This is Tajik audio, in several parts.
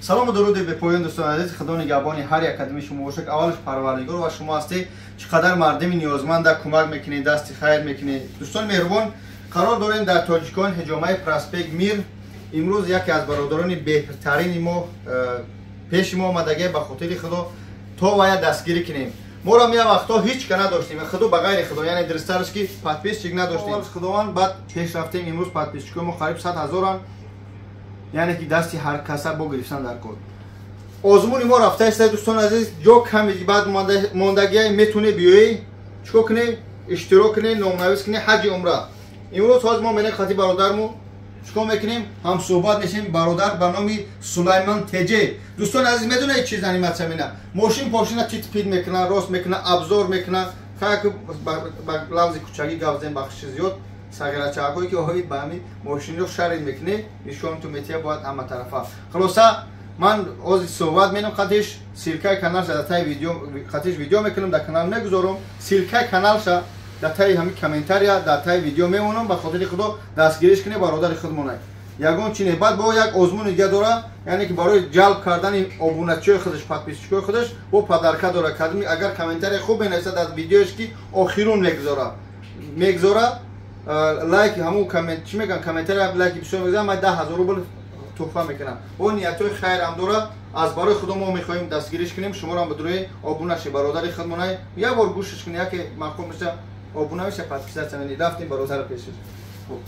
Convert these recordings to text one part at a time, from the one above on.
Салому дуруди бепоён дӯстони азиз, худо нигаҳбони ҳар як қадами шумо бошад. Аввалаш Парвардигор ва шумо ҳастед, чӣ қадар мардими ниёзманда кӯмак мекунед, дасти хайр мекунед. Дӯстони меҳрубон, қарор дорем дар Тоҷикон, ҳиҷомаи проспект Мир. Имрӯз яке аз бародарони беҳтарини мо пеши мо омадагӣ, ба хотири худо то вая дастгирӣ кунем. Моро мия вақто ҳеҷ ка надоштем, худо ба ғайри худо, яъне дурусттараш ки подписчик надоштем. Худованд баъд пеш рафтем, имрӯз подписчикои мо қариб 100 ҳазоранд, яъне ки дасти ҳар каса бо гирифтан дар кор. Озмуни мо рафта иста дӯстони азиз, ҷо ками баъд мондагия, метуне биёӣ чикор кунӣ, иштирок кунӣ, номнавис кунӣ ҳаҷи умра. Имрӯз ҳозир мо менем хати бародарму чикор мекунем, ҳамсӯҳбат мешем. Бародар ба номи Сулаймон Теҷе. Дӯстони азиз, медонед чиз аниматсия мена? Мошин пошина тит-пит мекунад, рост мекунад, обзор мекунад. Хаяк ба лавзи кучагӣ гап зем, бахши зиёд сағирачаҳое ки оҳоид ба ҳамин мошинро шарид мекунӣ, нишон ту метия бояд ҳама тарафа. Хулоса ман ҳозир суҳбат менам қатиш, ссылкаи каналша дар таи видео қатиш видео мекунам, дар канал мегузорам, ссылкаи каналша дар таи ҳамин комментария, дар таи видео мемонам. Ба хотири худо дастгириш кунед бародари худмонай. Ягон чи не. Баъд бо як озмуни дига дора, яъне ки барои ҷалб кардани обуначиҳои худаш, подписчикои худаш бо подарка дора. Кадми агар комментария хуб менависад аз видеош ки охирун мегузора лайк, ҳамун коммент чӣ мегӯям, комментария лайки бисёр мегузорам, ман 10 000 рубл туҳфа мекунам. Бо ниятҳои хайрам дора. Аз барои худо мо мехоҳем дастгириш кунем, шуморо ба дурои обуна ши бародари худмонай. Як бор гӯшиш кунед, яке маъқул меша, обуна меша, подписаться мени. Рафтем бародарро пешиш. Хуб.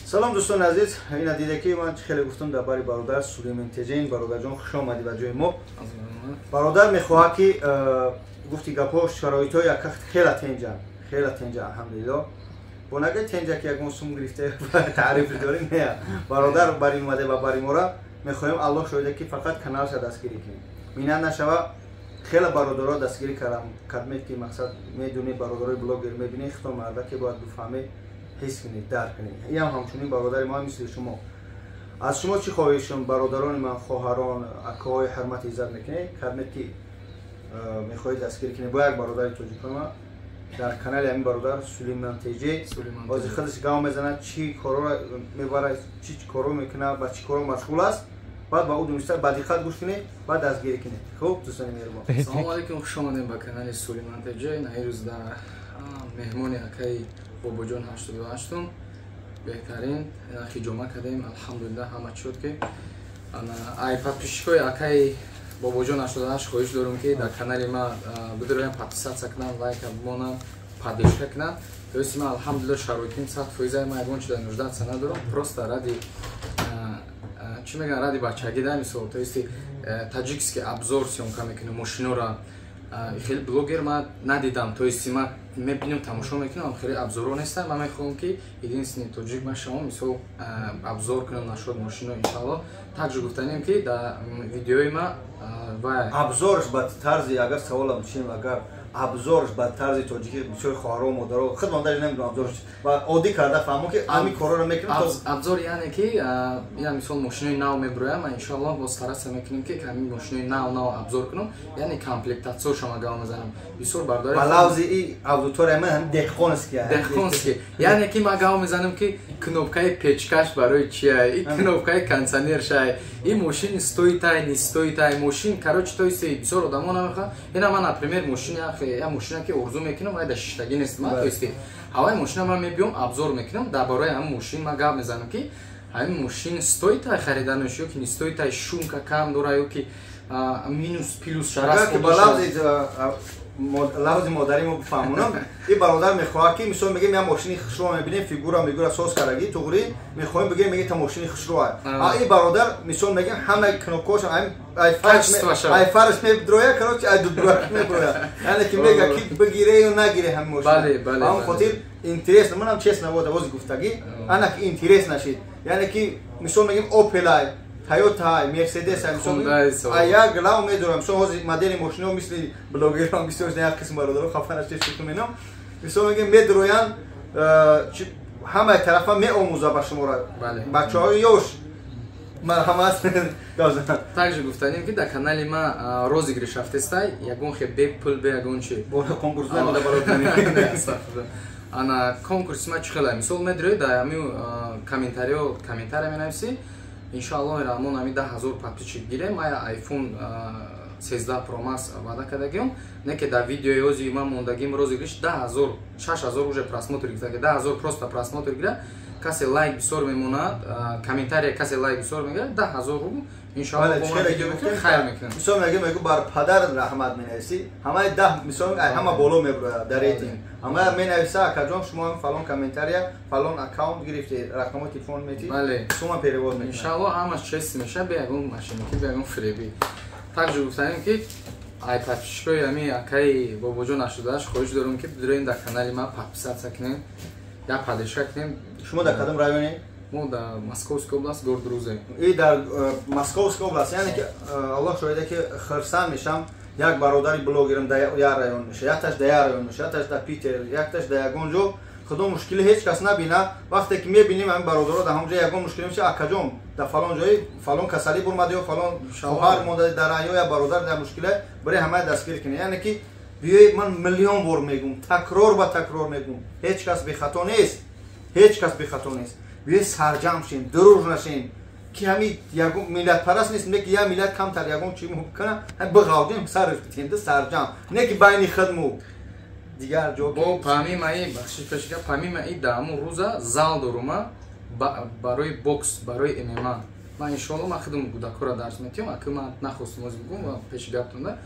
Салом дӯстони азиз, ина диде ки ман хеле гуфтам дар бари бародар Сулеймон Теҷин. Бародарҷон, хуш омадӣ ба ҷои мо. Бародар мехоҳад ки гуфти гапҳо, шароитҳои яка хела тенҷа, хела тенҷа, алҳамдулилло. Бо нага тенҷа ки ягон сум гирифта таъриф дорем, не. Бародар бари омаде ба бари мора мехоҳем, Аллоҳ шоҳида ки фақат каналша дастгирӣ кунем. Минат нашава, хеле бародаро дастгирӣ кардам. Кадмед ки мақсад медунӣ, бародарои блогер мебинӣ, хито марда ки бояд бифаҳмӣ, ҳис кунед, дарк кунед. Иам ҳамчунин бародари мо мисли шумо. Аз шумо чӣ хоҳишам, бародарони ман, хоҳарон, акаҳои ҳурмати иззат мекунед, кадмед ки мехоҳед дастгирӣ кунед бо як бародари тоҷикона дар канали ҳамин бародар Сулеймон Теҷе. Ҳозир худаш гав мезанад, чӣ корро мебарад, чӣ корро мекунад, ба чӣ корро машғул аст. Баъд ба ӯ дониста ба диққат гӯш кунед, баъд дастгирӣ кунед. Хуб, дӯстони меҳрубон, салому алайкум, хуш омадем ба канали Сулеймон Теҷе. Наирӯз дар меҳмони акаи Бобоҷон 88-ум беҳтарин хиҷома кардем, алҳамдулиллаҳ, ҳама чӣ шуд ки ай подписчикои акаи Бобоҷон 88 хоҳиш дорум ки дар канали ма бидироям, подписаться кунам, лайка бимонам, поддержка кунам. То есть ма алҳамдулиллаҳ шароитим 100%, ма ягон чиза нуждаться надорам, просто ради чӣ мегӯянд, ради бачагӣ да, мисол, то есть таджикский обзор съёмка мекунем мошинора. Хеле блогер ма надидам, то есть ма мебинам, тамошо мекунам, хеле обзорҳо нестам. Ма мехоҳам ки единственный тоҷик ма шавам, мисол, обзор кунам нашуд мошино, иншалло. Также гуфтанем ки дар видеои ма ва обзорш ба тарзи, агар саволам чинем, агар обзорш ба тарзи тоҷикӣ, бисёри хоҳаро, модаро, худ ман даже намедонам обзорш ва оддӣ карда фаҳмон ки ҳамин корҳоро мекунам. Обзор яъне ки я мисол мошинои нав мебироям, ма иншаллоҳ боз стараться мекунем ки ҳамин мошинои нав нав обзор кунам, яъне комплектатсияшо ма гав мезанам. Бисёр бардори ба лавзи и аудитория ман ҳамин деҳқонский. Деҳқонский, яъне ки ма гав мезанам ки кнопкаи печкаш барои чия, и кнопкаи кондиционершай, и мошин стоитай, не стоитай мошин, короче, то есть бисёр одамо намехоҳанд. Ина ман, например, мошин, я мошина ки орзу мекунам, вай да шиштагӣ нест ма, то есть ҳаваи мошина ман мебиём, обзор мекунам, дар бораи ҳамин мошин ман гап мезанам ки ҳамин мошин стоитай хариданаш ё ки не стоитай, шумка кам дора ё ки минус плюс шарас. Ба лавзи модари мо бифаҳмонам, ин бародар мехоҳад ки мисол мегем я мошини хушро мебинем, фигура мегура соз кардаги туғри, мехоҳем бигем, меги та мошини хушро а ин бародар мисол мегем ҳама кнопкош ай фарш мебдроя, короче, ай дуброя меброя, яъне ки мега ки бигире ё нагире ҳамин мошин. Ҳамон хотир интересно, манам честно вода вози гуфтагӣ, ана ки интерес нашид, яъне ки мисол мегем Опелай, Тойота, Мерседес, мисол а як глав медорам, мисол ҳозир модели мошино мисли блогерон бисёр як қисм бародаро хафа нашед, шӯхӣ менам, мисол мегем медроянд, ҳамаи тарафа меомӯза ба шуморо бачаҳои ёш, марҳамат. Также гуфтанем ки дар канали ма розыгрыш рафтестай, ягон хе бе пул, бе ягон чи конкурс намода. Ана конкурси ма чӣ хела? Мисол медирои дар ҳамин комментариё комментария менависӣ. Иншоаллоҳ Раҳмон ҳамин 10 000 подписчик гирем, ма iPhone 13 Pro Max ваъда кардагиём. Не ки дар видеои ози ман мондагим розыгрыш 10 000, 6000 уже просмотр гирифта, 10 000 просто просмотр гира, касе лайк бисёр мемонад, комментария касе лайк бисёр мегирад, 10 000 рубл иншоаллоҳ бо ман видео мекунем, хайр мекунем. Мисол мегӯ бар падар раҳмат менависӣ, ҳамаи даҳ мисол ҳама боло мебурояд дар рейтинг. Ҳамая менависа: акаҷон, шумо фалон комментария, фалон аккаунт гирифтед, рақамҳои телефон метӣ, сума перевод мекунад. Иншоаллоҳ ҳамаш честно мешавад, бе ягон мошенникӣ, бе ягон фиребӣ. Также гуфтанем, ки ай подписчикои ҳами акаи Бобоҷон 88 хоҳиш дорем, ки бидроем дар канали ман подписаться кунем, як поддержка кунем. Шумо дар кадом районе? Мо дар Московская область, город Рузе. И дар Московская область, яъне ки Аллоҳ шоҳида, ки хирсан мешам, як бародари блогерам дар як район меша, якташ дар як район меша, якташ дар Питер, якташ дар ягон ҷо. Худо мушкили ҳеҷ кас набина. Вақте ки мебинем, ҳамин бародаро дар ҳамон ҷо ягон мушкиле меша: акаҷон, дар фалон ҷои фалон касалӣ бурмада ё фалон хоҳар монда дар ё як бародар дар мушкиле, барои ҳамаи дастгирӣ кунед. Яъне ки биёед, ман миллион бор мегум, такрор ба такрор мегум, ҳеҷ кас бехато нест, ҳеҷ кас бехато нест. Биёед сарҷамъ шем, дружно нашем, ки ҳами ягон миллатпараст нест, не ки як миллат камтар ягон чи кана, биғавдем, сарш битем, сарҷамъ, не ки байни хидму дигар ҷо. Бо помимо и, бахшиш пешика, помимо и дар ҳамун рӯза зал дорума барои бокс, барои ММА. Ман иншоалло ман худам кӯдакҳоро дарс метиҳам. Аки ман нахостум оз бигӯм ва пеши гаптонда.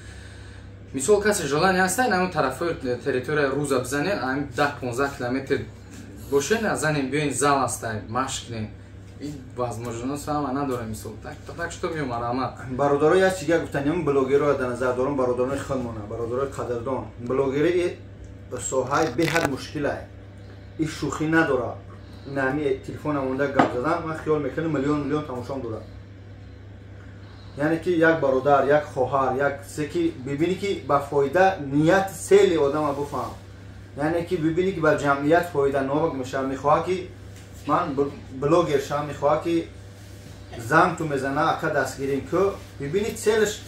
Мисол, касе желание ҳаста, ин ҳамун тарафҳои территорияи Руза бизанен, ҳамин 10-15 километр бошен, занем, биёин, зал ҳаста, машқ кунем. Ин возможност ҳама надорем, мисол, так что меём, марҳамат. Бародаро, як чига гуфтанем, блогерро дар назар дорам, бародарони худмона, бародарои қадрдон. Блогери соҳаи беҳад мушкилае, и шӯхӣ надорад. Ин ҳами телефона монда гап задан, ман хиёл мекунам, миллион миллион тамошом дорад. Яъне ки як бародар, як хоҳар, як чизе ки бибинӣ, ки ба фоида ният сели одама буфаҳм, яъне ки бибинӣ, ки ба ҷамъият фоиданок мешавад, мехоҳад, ки ман блогер шавам, мехоҳад, ки занг ту мезана: ака, дастгирим ку. Бибинӣ, целш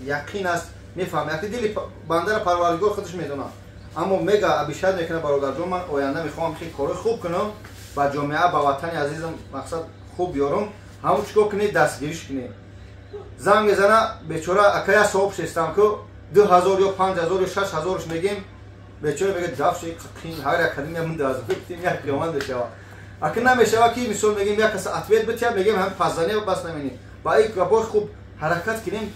яқин аст, мефаҳм, яки дили бандара Парвардигор худаш медонад, аммо мега обещать мекунад: бародарҷон, ман оянда мехоҳам хеле корҳои хуб кунам, ба ҷомеа, ба ватани азизам мақсад хуб биёрам. Ҳамун чӣ кор кунед? Дастгириш кунед. Занг мезана бечора: ака, як соҳиб шестам ку, 2000 ё 5000 ё 6000-ш мегем. Бечора мега: дафши, ҳар як кадим ман 2000 кутим, як қиёмат мешава. Ака, намешава, ки мисол мегем, як каса ответ бития, мегем, ҳам паззане бас наменем. Ба ин гапои хуб ҳаракат кунем,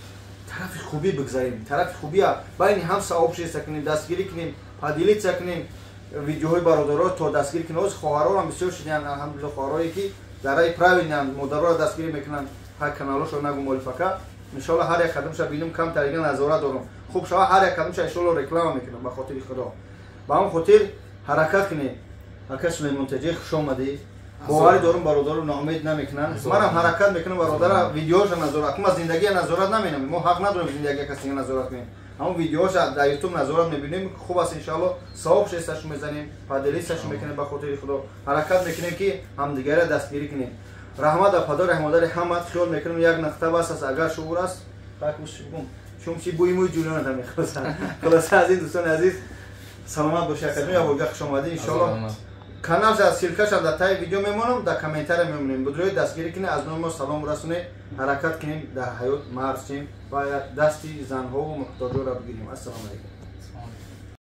тарафи хубӣ бигзарем, тарафи хубия байни ҳам сообщество кунем, дастгирӣ кунем, поделиться кунем видеоҳои бародаро, то дастгирӣ кунем. Ҳозир хоҳарорам бисёр шудиян, алҳамдулилла, хоҳарое ки дар раи правильно модароро дастгирӣ мекунанд. Ҳар каналошо нагу, молифака, иншоалло ҳар як кадомша бинум, камтарига назорат дорам, хуб шава, ҳар як кадомша иншоалло реклама мекунам ба хотири Худо. Ба ҳамон хотир ҳаракат кунем. Ака Сулеймон Теҷи, хуш омадӣ. Боварӣ дорум, бародаро ноумед намекунанд. Манам ҳаракат мекунам, бародара видеоша назорат ма, зиндагия назорат наменам, мо ҳақ надорем зиндагия каси назорат кунем. Ҳамон видеоша дар Ютуб назорат мебинем, хуб аст, иншоалло савоб шесташу мезанем, поделиться-шу мекунем. Ба хотири Худо ҳаракат мекунем, ки ҳамдигаря дастгирӣ кунем. Раҳмат ба падари модари ҳамат. Хиёл мекунем, як нуқта бас аст, агар шуур аст, чунки бӯи мӯи ҷулиона мехӯрад. Хулоса, аз ин, дӯстони азиз, саломат бошед. Акаҷон, як борга хуш омадӣ. Иншоалло каналша, ссылка шам дар таи видео мемонам, дар комментария мемонем. Будрои дастгирӣ кунед, аз номи мо салом расонед. Ҳаракат кунем, дар ҳаёт мард шем ва дасти занҳову муҳтоҷоро бигирем. Ассалому алайкум.